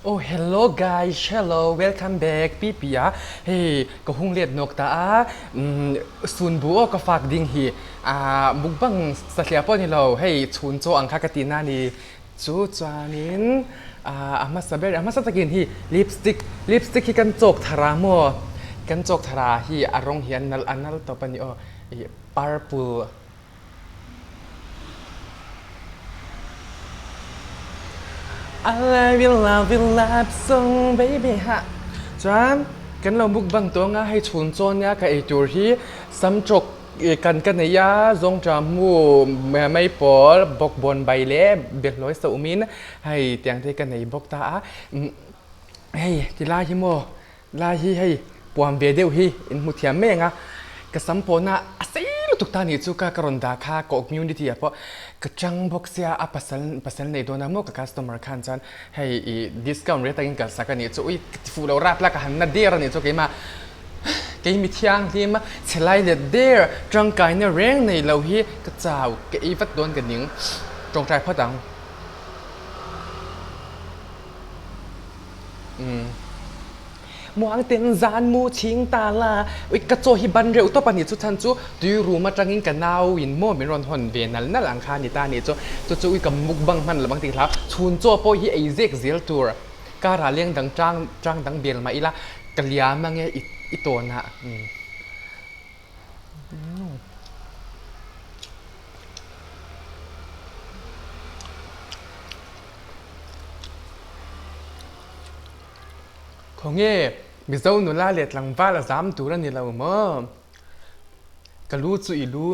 Oh hello guys hello welcome back pi a hei ka hung let nawk ta a umm sun bu aw ka fak ding hi ah mukbang satliah pawh a ni lo hei chhun chaw ang kha ka tih na a ni chu chuanin ah a hmasa ber a hmasa takin hi lipstick lipstick hi kan chawk thar a maw kan chawk thar a hi a rawng hi a nalh a nal tawp a ni aw ih purple. I love you love you love song baby ha chuan kan lo mukbang tawh anga hei chhun chaw nia ka ei tur hi samtawk kan ka nei a zawngṭah mu mai pawl bawkbawn bai leh behlawi sa awmin hei tiang te ka nei bawk ta a hei tilai hi maw Lai hi hei puam ve deuh hi in hmu thiam mai ang a, ka sam pawhna a sei lutuk ta nih chu ka ka rawn dah kha community ah pawh ka chang bawk sia a pasal pasal nei dawn a maw ka customer khan chuan hei ih discount rate takin kalsak a nih chu ui ka ti fuh lo rap la ka han na der a nih chu keimah kei mi thianghlim chhe lai let der tangkaina reng nei lo hi ka chau ka ei vat dawn ka ning tawngtai phawt ang. Muangten zan mu chhing ta la, ui ka chaw hi ban reuh tawp a nih chu chhan chu tui room atangin ka nau in maw min rawn hawn ve nal nal ang kha a ni ta a nih chu, chu chu ui ka mukbang hman lo ang tih hlau, chhun chaw pawh hi ei zek zel tur kar ah leng dang tang tang dang bel mah ila ka liam ange i i tawn ah. Khawnge Mizo nula leh tlangval a zam tur a ni lo maw? Ka lu chu i lu.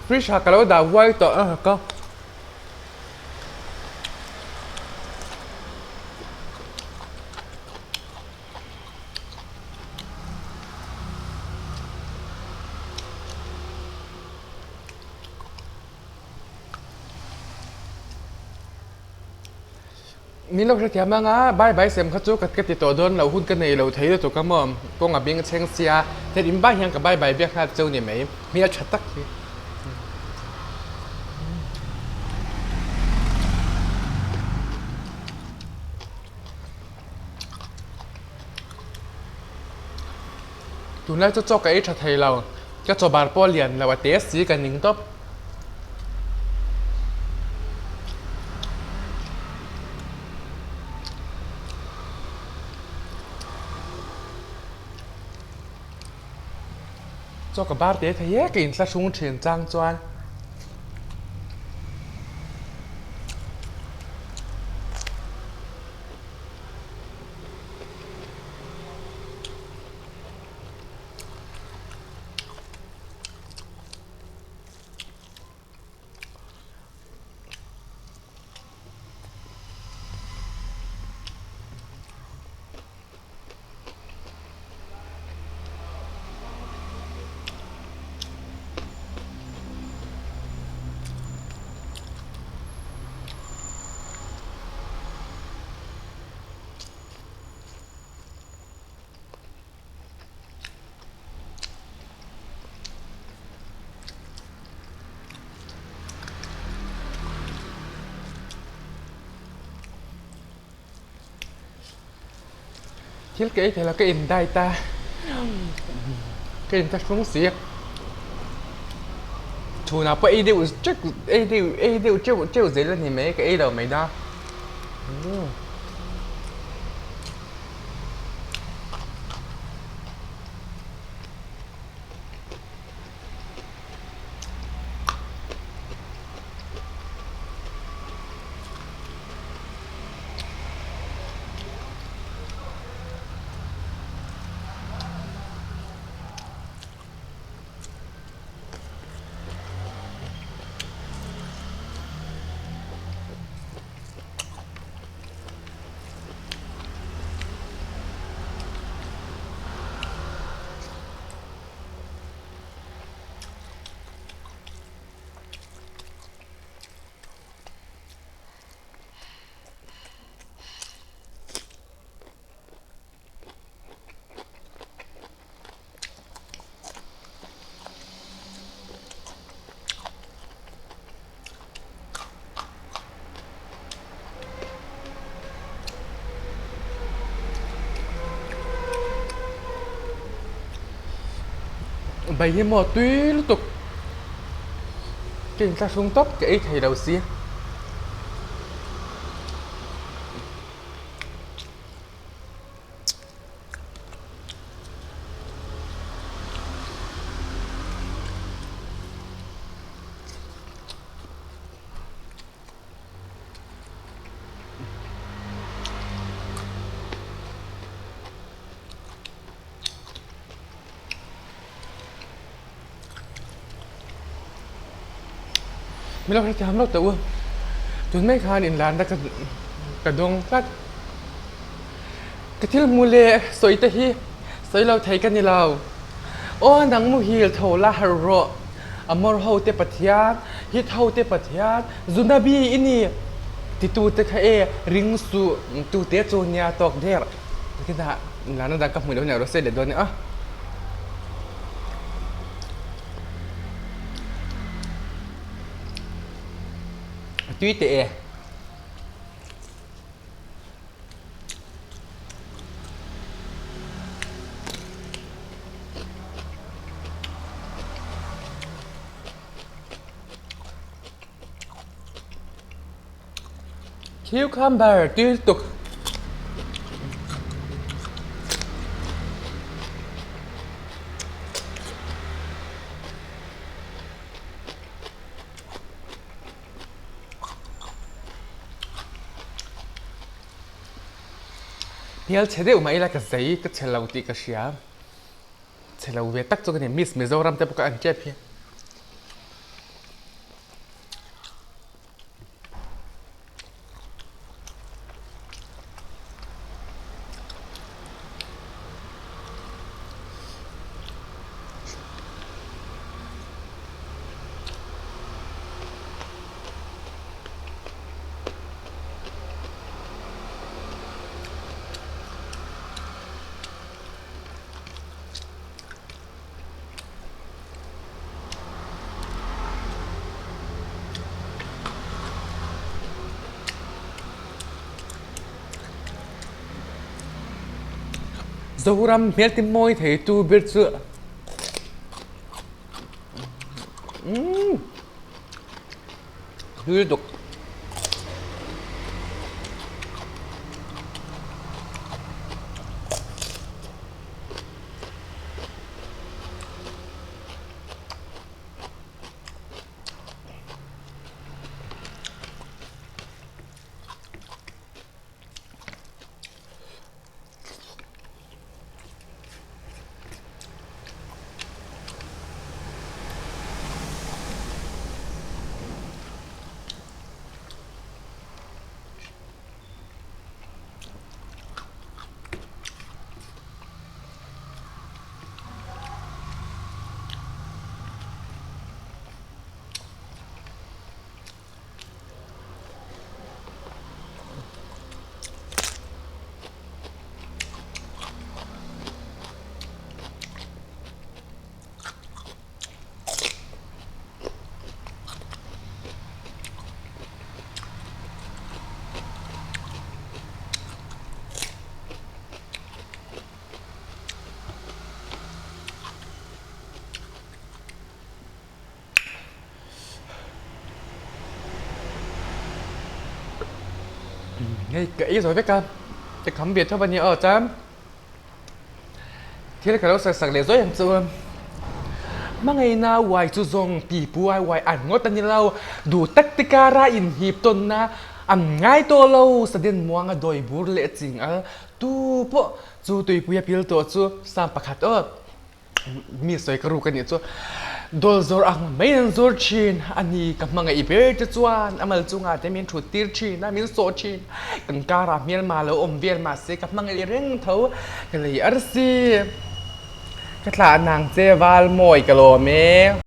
Fish ah ka lo dah vuai tawh a ka. Min lo hrethiam anga bye bye sem kha chu ka ti tawh dawn lo hun ka nei lo thei lutuk a maw kawng a beng a chheng sia heti in bai hian ka bye bye biak nghal cheu ni mai hmel tha tak hi. Tunlai chu chaw ka ei tha thei lo, ka chaw bar pawh a lian lo a te si ka ning tawp. Chaw ka bar te thei e ka inthlahrung thin chang chuan. Thil ka ei thei lo ka in diet a ka in thlahrung si chhunah pawh ei deuh teuh ei deuh ei deuh teuh teuh zel a ni mai ka ei lo mai da. Bai hi maw tui lutuk ka inthlahrung tawp ka ei thei lo si. Mi lo hrethiam lo teh u, tun mai khan inlarna ka ka dawng tlat. Ka thil hmu leh sawi te hi sawi lo thei ka ni lo. Aw nang muhil tho la harh rawh, Amor ho te Pathian, Hit ho te Pathian, Zunabi i ni titu te kha e ring suh tute chu nia tawk der. Nakinah inlarna dang ka hmuh loh nia Rose leh dawn nia. A tui teh e. Cucumber tui lutuk. Hmel chhe deuh mai ila ka zei ka chhe lo tih ka hria. Chhe lo ve tak chu ka ni Miss Mizoram te pawh ka en tep hi. Zoram hmel ti mawi thei tu ber chu umm hlui lutuk. Hei ka ei zo vek a, ka kham ve tho a nia aw chuan thil ka lo sawi sak leh zuai ang chu. Hmangaihna uai chu zawng pi pu ai uai an ngawt a ni lo, duh tak te kara inhip tawnna an ngai tawh lo, Saden muanga dawi bur leh ching al tu pawh chu tuipui a pil tawh chu sam pakhat aw. Mi sawi ka ruk a nih chu dawl zawr ang mai an zawr thin a ni ka hmangaih ber te chuan a mal chungah te min thut tir thin a min sawh thin kan karah hmelma lo awm vel mahse ka hmangaih reng tho ka lei arsi ka thlah nang che val mawi ka lawm e.